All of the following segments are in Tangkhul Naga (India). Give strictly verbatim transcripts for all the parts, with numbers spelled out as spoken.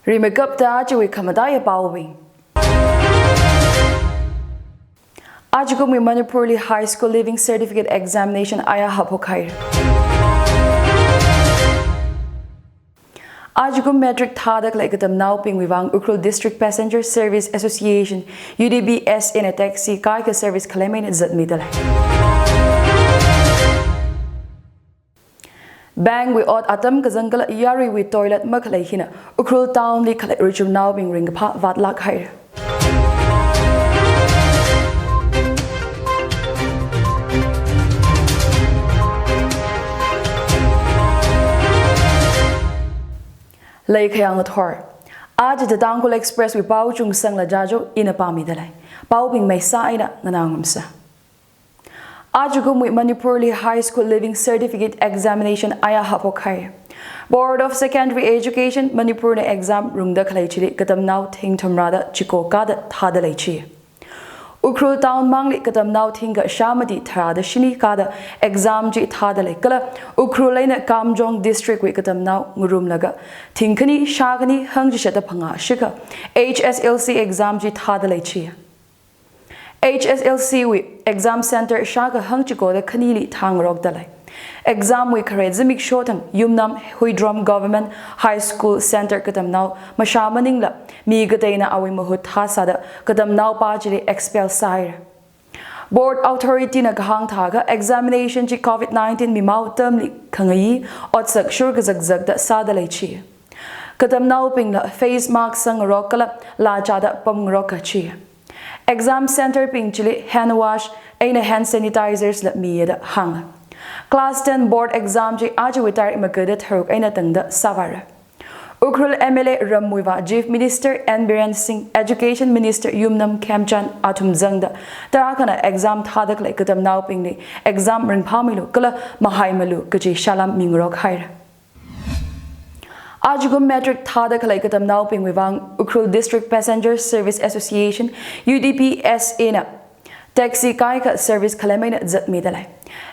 Rimeikapta ajawui khamataiya paobing. Ajakumwui Manipurli High School Leaving Certificate Examination aya haophokhaira. Ajakum matric thāda khalei katamnaobingwui vang Ukhrul District Passenger Service Association, U D P S A na taxi kaikha service khaleimeina zatmidalei. Bank wui ot atam kazang kala yaruiwui toilet makhalei hina Ukhrul town li khalei richumnaobing ringkaphā vātlāk haira. Leikhayang ngathor. Aja The Tangkhul Express wui pao chungsangla jajo ina pāmidalei. Paobing meisā eina nganāngarumsa. Ajakumwui Manipurli High School Leaving Certificate Examination aya haophokhaira. Board of Secondary Education Manipur na exam rungda khalei chili katamnao thing thumrāda chiko kāda thādalei chi. Ukhrul town mangli katamnao thingkha shāmati tharāda shini kāda exam chi thādalei kala Ukhrul eina Kamjong District wui katamnao ngarumlaga thingkhani shākhani hangchishatda phangā shikha H S L C exam chi thādalei chi. H S L C wui exam center shākha hangchikoda khanili thāngarokdalei. Exam wui khare zimiksho thang Yumnam Huidrom Government High School Center katamnao mashā maningla mi kateina awui mahut thāsāda katamnaopa chili expel sāhaira. Board authority na kahāng thākha examination chi covid nineteen mimao termli khangayi otsak shur kazakzakda sādalei chi. Katamnaobingla face mask sangngarok kala lachāda pamngarok kachi. Exam center bing chili hand wash eina hand sanitizers la miyada hānga. Class ten board exam chi ajawui tarik makada tharuk eina tangda sāvāra. Ukhrul M L A Rammuivah, Chief Minister N Biren Singh, Education Minister Yumnam Khemchand athum zangda tarākhana exam thāda khalei katamnaobingli exam ringphāmilu kala mahaimalu kaji salam mingarok haira. Ajakum matric thāda khalei katamnaobingwui vang Ukhrul District Passenger Service Association, U D P S A na taxi kaikha service khaleimeina zatmidalei.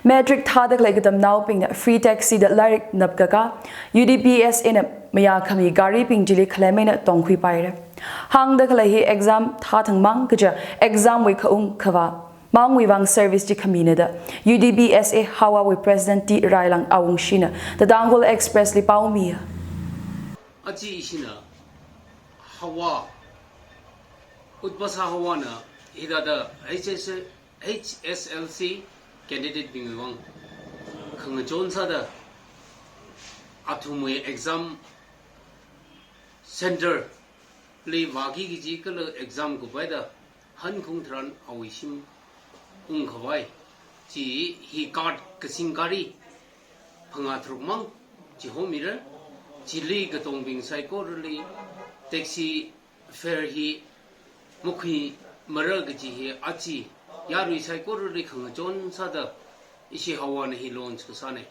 Matric thāda khalei katamnaobingna free taxi da lairik napkakā, U D P S A na mayākhami garibing chili khaleimeina tongkhuipaira. Hāngda khalei hi exam thāthangmang kaja exam wui khaung khavā mangwui vang service chi khamina da U D P S A Haowui President T Railang Awungshina The Tangkhul Express li paomiya. Achi ishina Haowa, Utpasa Haowana hithāda H S, H S L C candidate bingwui vang khangachon sāda athumwui exam center li vāki kaji kala exam kupaida hankhung tharan awui shim ungkhavai chi hi card kasing gari phangā tharukmang chihomira. Chili katongbing saikorali taxi fare hi makhuimara kaji hi achi yarui saikorali khangachon sāda ishi Haowana hi launch kasāna.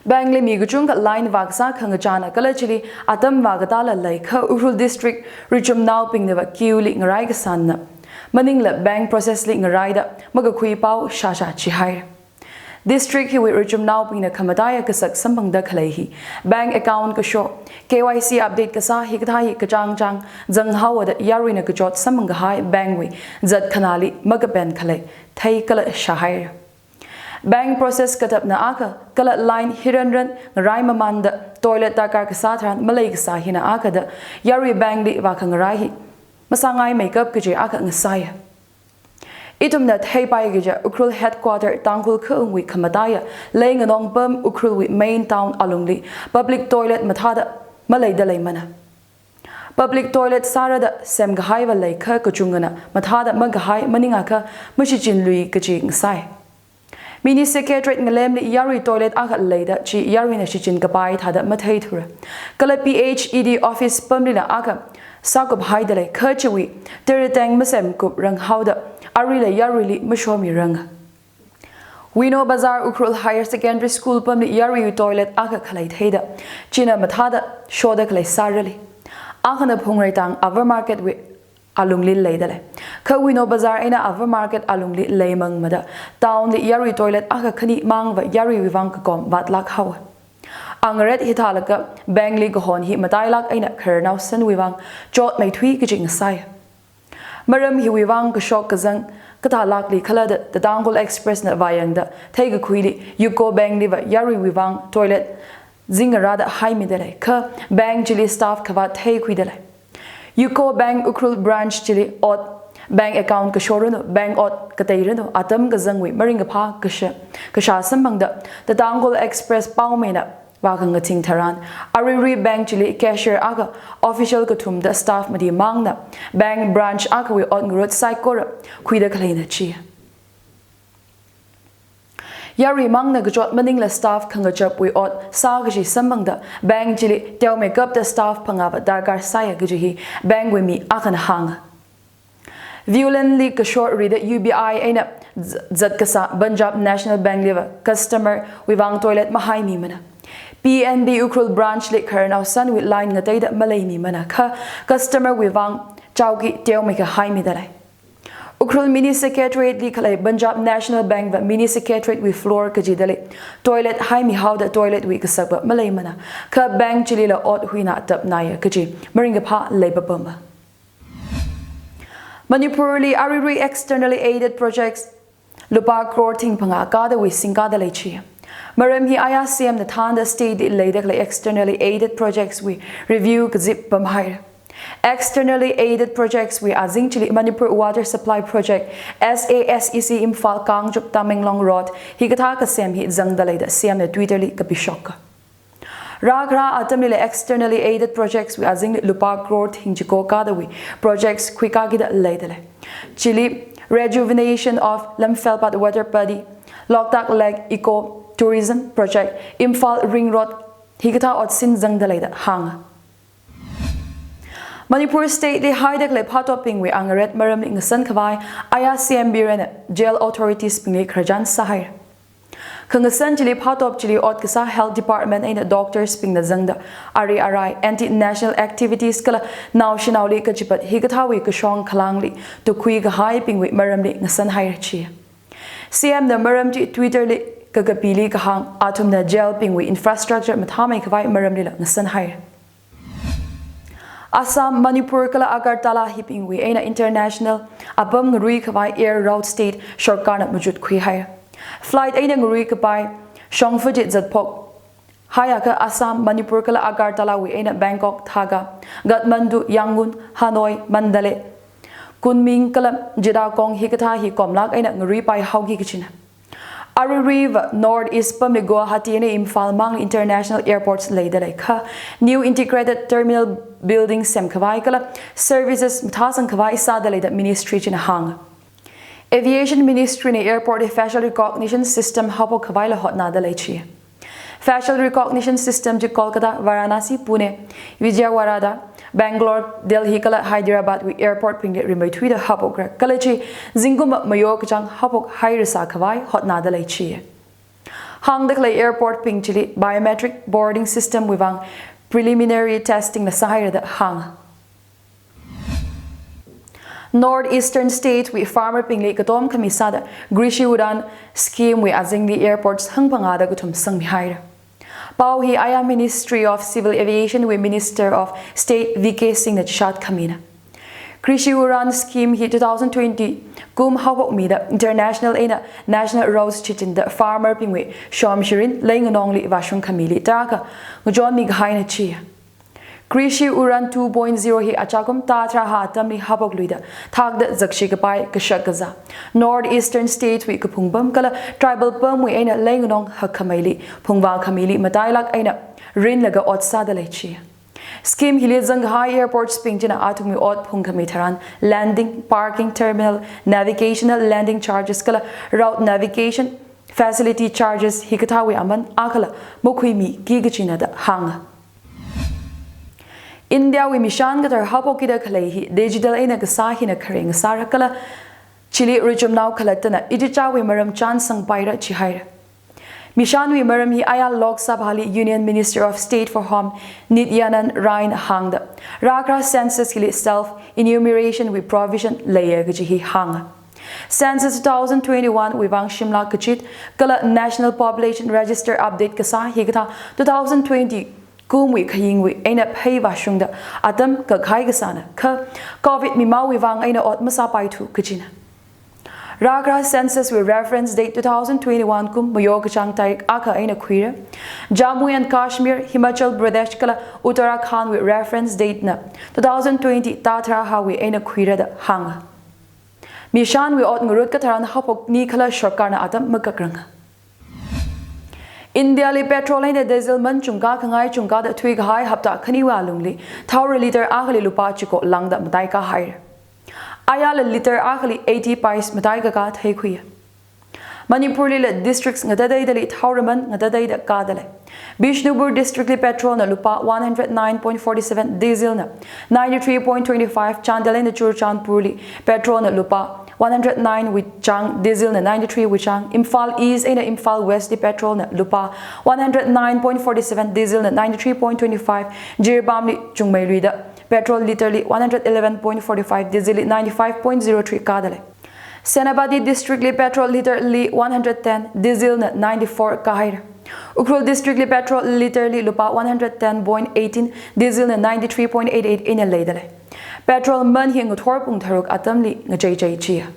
Bank li mi kachungkha line vākasā khangachāna kala chili atam vākatāla leikha Ukhrul District richumnaobingnava queue li ngarai kasāna. Maningla bank process li ngaraida makakhui pao shāshā chihaira. District hiwui richumnaobingna khamataiya kasak samphangda khalei hi bank account kasho, K Y C update kasā hikathā hi kachāngchāng zanghaoda yaruina kachot samphang kahai bank wui zat khanāli makapen khalei thei kala shāhaira. Bank process katapna akha kala line hiranran ngarai mamanda toilet darkar kasā tharan malei kasā hina akha da yarui bank li vākhangarai hi masāngaimeikap kaji akha ngasāya. Ithumna theipai kaja Ukhrul headquarter Tangkhul khaungwui khamataiya leinganong pam Ukhrulwui main town alungli public toilet mathāda maleida leimana. Public toilet sārada semkahaiva leikha kachungana mathāda makahai maningakha mashichinlui kaji ngasai. Mini Secretariat ngalemli yarui toilet akha leida chi yaruina shichin kapai thāda matheithura. Kala P H E D office pamlila akha sākuphaida leikha chiwui terteng masemkuprang haoda aruila yaruili mashomiranga. Wino Bazar Ukhrul Higher Secondary School pamli yarui toilet akha khalei theida china mathāda shoda khalei sārali. Akhana Phungreitang Upper Market wui alungli leidalei. Kha Wino Bazar eina Upper Market alungli leimangmada town li yarui toilet akha khani mangva yaruiwui vang kakom vātlāk haowa. Angaret hithālaga bank li kahon hi matailāk eina khararnao sanwui vang chotmeithui kaji ngasai. Maram hiwui vang kashok kazang kathālākli khala da The Tangkhul Express na vāyangda theikakhuili UCO Bank liva yaruiwui vang toilet zingngarāda haimida lei, kha bank chili staff kavāt theikhuida lei. UCO Bank Ukhrul branch chili ot, bank account kashoranu, bank ot kateiranu, atam kazangwui maringkaphā kasha, kashā samphangda The Tangkhul Express paomeina vākhangathing tharan, aruirui bank chili cashier akha, official kathumda staff mati mangna bank branch akhawui ot ngarut saikora khuida khaleina chi. Yarui mangna kachot maningla staff khangachapwui ot sākashi samphangda bank chili teomeikapta staff phangāva darkar sāya kaji hi bank wui mi akhana hānga. Viewland li kashor rida UBI eina z-, zat kasā Punjab National Bank liva customer wui vang toilet mahaimimana. PNB Ukhrul branch li khararnao sanwui line ngateida maleimimana, kha customer wui vang chowki teomeikha haimida lei. Ukhrul Mini Secretariat li khalei Punjab National Bank va Mini Secretariat wui floor kajidali toilet haimihaoda toilet wui kasakva maleimana, kha bank chilila ot huina tapnaya kaji maringkaphā leipapama. Manipur li aruirui externally aided projects lupā crore thing phangā kadawui singkada lei chi. Maram hi aya CM na thānda state li leida khalei externally aided projects wui review kazip pamhaira. Externally aided projects wui azing chili Manipur Water Supply Project, SASEC Imphal Kangchup Tamenglong Road hikathā kasem hi zangda leida CM na Twitter li kapishoka. Rākhara atamlila externally aided projects wui azingli lupā crore thing chiko kadawui projects khuikakida leida lei. Chili rejuvenation of Lamphel Paat water body, Loktak Lake Eco Tourism Project, Imphal Ring Road hikathā otsin zangda leida hānga. Manipur state li haida khalei phatoppingwui angaret maramli ngasan khavai aya CM Biren na jail authorities bingli khararchan sāhaira. Khangasan chili phatop chili ot kasā health department eina doctors bingna zangda ari arai anti-national activities kala naoshinaoli kachipat hikathāwui kashong khalangli tukhui kahaibingwui maramli ngasanhaira chi. CM na maram chi Twitter li kakapili kahāng, athumna jail bingwui infrastructure mathāmei khavai maramlila ngasanhaira. Assam, Manipur kala Agartala hibingwui eina international apam ngarui khavai air route state sarkarna machut khuihaira. Flight eina ngarui kapai shongfa chi zatphok haiakha Assam, Manipur kala Agartala wui eina Bangkok, Dhaka, Kathmandu, Yangon, Hanoi, Mandalay, Kunming kala Chittagong hikathā hi komlāk eina ngaruipai haoki kachina. Aruiruiva North East pamli Guwahati eina Imphal mangli international airports leida lei, kha new integrated terminal building semkhavai kala services mathāsang khavai sāda leida ministry china hānga. Aviation Ministry na airport hi facial recognition system haophok khavaila hotnada lei chi. Facial recognition system chi Kolkata, Varanasi, Pune, Vijayawada, Bangalore, Delhi kala Hyderabad wui airport bingli rimeithuida haophokra kala chi zingkum mayo kachāng haophok hairasā khavai hotnada lei chi. Hāngda khalei airport bing chili biometric boarding system wui vang preliminary testing la sāhaira da hānga. North Eastern state wui farmer bingli katom khami sāda Krishi Udan scheme wui azingli airports hangphangāda kathum sangmihaira. Pao hi aya Ministry of Civil Aviation wui Minister of State V K Singh na chishat khamina. Krishi Udan scheme hi two thousand twenty kum haophokmida international eina national routes chichinda farmer bingwui shomshirin leinganongli vāshung khamili tarākha ngachonmi kahaina chi. Krishi Udan two point zero hi achakum tā tharāhā atamli haophokluida thakda zakshi kapai kashak kazā North Eastern state wui kaphung pam kala tribal pamwui eina leinganong hakkhameili phungvā khamili matailāk eina rinlaga ot sāda lei chi. Scheme hili zangkahai airports bing china athumwui ot phungkhami tharan landing, parking, terminal, navigational landing charges kala route navigation facility charges hikathāwui aman akhala makhuimiki kachina da hānga. India wui mishan kathar haophokkida khalei hi digital eina kasā hina khareng sāra kala chili richumnao khalattana ichichāwui maram chānsangpaira chihaira. Mishanwui maram hi aya Lok Sabha li Union Minister of State for Home Nityanand Rai na hāngda rākhara census hili self enumeration wui provision leiya kaji hi hānga. Census two thousand twenty-one wui vang shimlak kachit, kala National Population Register update kasā hikathā two thousand twenty kumwui khayingwui eina pheivāshungda atam kakahai kasāna, kha Covid mimaowui vang eina ot masāpaithu kajina. Rākhara census wui reference date two thousand twenty-one kum mayo kachāng tarik akha eina khuira. Jammu and Kashmir, Himachal Pradesh kala Uttarakhand wui reference date na two thousand twenty thā tharā hawui eina khuira da hānga. Mishanwui ot ngarut katharan haophok nikhala sarkarna atam makakranga. India li petrol eina diesel man chungkā khangai chungkāda thuikahai hapta khaniwui alungli thaora liter akhali lupā chiko lāngda mataikā haira. Ayala liter akhali eighty paise mataikakā theikhuiya. Manipur lila districts ngatateidali thaora man ngatateida kāda lei. Bishnupur district li petrol na lupā one hundred nine point forty seven, diesel na ninety-three point twenty-five, Chandel eina Churachandpur li petrol na lupā one hundred nine wui chāng, diesel na ninety-three wui chāng, Imphal East eina Imphal West li petrol na lupā one hundred nine point forty seven, diesel na ninety-three point twenty-five, Jiribam li Chungmeilui da petrol liter li one hundred eleven point forty-five, diesel li ninety-five point zero three kāda lei. Senapati district li petrol liter li one hundred ten, diesel na ninety-four kāhaira. Ukhrul district li petrol liter li lupā one hundred ten point eighteen, diesel na ninety-three point eight eight eina leida lei. Petrol man hi ngathor pung tharuk atamli ngacheichei chiya.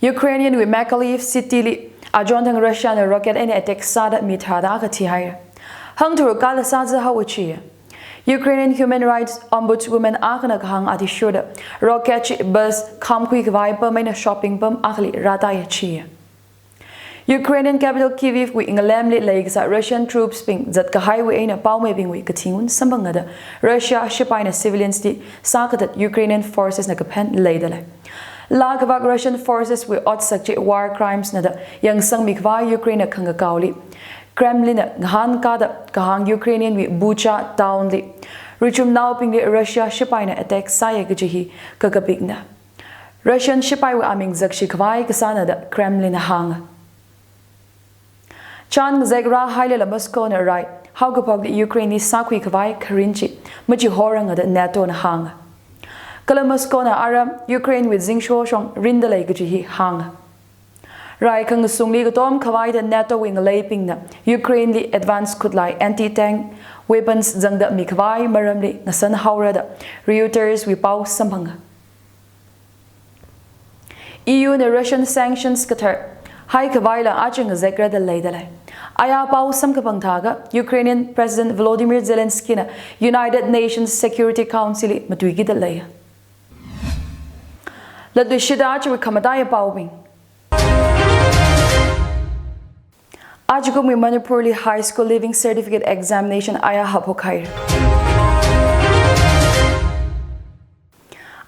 Ukrainian wui Mykolaiv city li achonthang Russia na rocket eina attack sāda mi tharāda akha thihaira. Hangtharuk kala sāzā haowa chiya. Ukrainian Human Rights Ombudswoman akhana kahāng athishurda rocket chi bus khamkhui khavai pam eina shopping pam akhali rātaiya chiya. Ukrainian capital Kyiv wui ngalemli leikasā Russian troops bing zatkahaiwui eina paomeibingwui kathingun samphangada Russia shipaina civilians li sākathat Ukrainian forces na kaphen leida lei. Laa kavak Russian forces wui otsak chi war crimes na da yangsangmi khavai Ukraine na khangakaoli Kremlin na ngahānkāda kahāng Ukrainian wui Bucha town li richumnaobingli Russia shipaina attack sāya kaji hi kakapikna. Russian shipaiwui aming zakshi khavai kasāna da Kremlin na hānga. Chān ngazek rāhailala Moscow na rai haokaphokli Ukraine li sākhui khavai kharin chi machihoranga da NATO na hānga. Kala Moscow na ara Ukraine wui zingshoshong rinda lei kaji hi hānga. Rai khangasungli katom khavaida NATO wui ngaleibingna Ukraine li advance khutlai anti-tank weapons zangda mi khavai maramli ngasan haora da Reuters wui pao samphanga. E U na Russian sanctions kathar hai khavaila aja ngazekra da leida lei. Aya pao samkaphang thākha Ukrainian President Volodymyr Zelensky na United Nations Security Council li matuikida leiya. Latluishida ajawui khamataiya paobing. Ajakumwui Manipur li High School Leaving Certificate Examination aya haophok haira.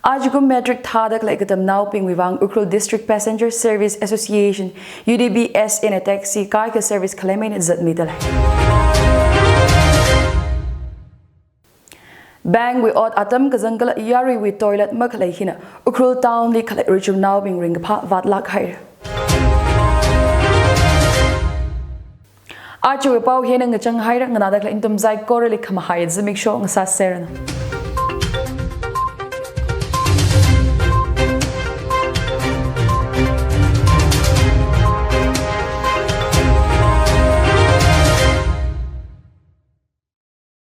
Ajakum matric thāda khalei katamnaobingwui vang Ukhrul District Passenger Service Association, U D P S A na taxi kaikha service khalei maina zatmida lei. Bank wui ot atam kazang kala yaruiwui toilet makhalei hina Ukhrul town li khalei richumnaobing ringkaphā vātlāk haira. Ajawui pao hina ngachang haira, nganāda khalei nathum saikorali khamahai zimiksho ngasāseranu.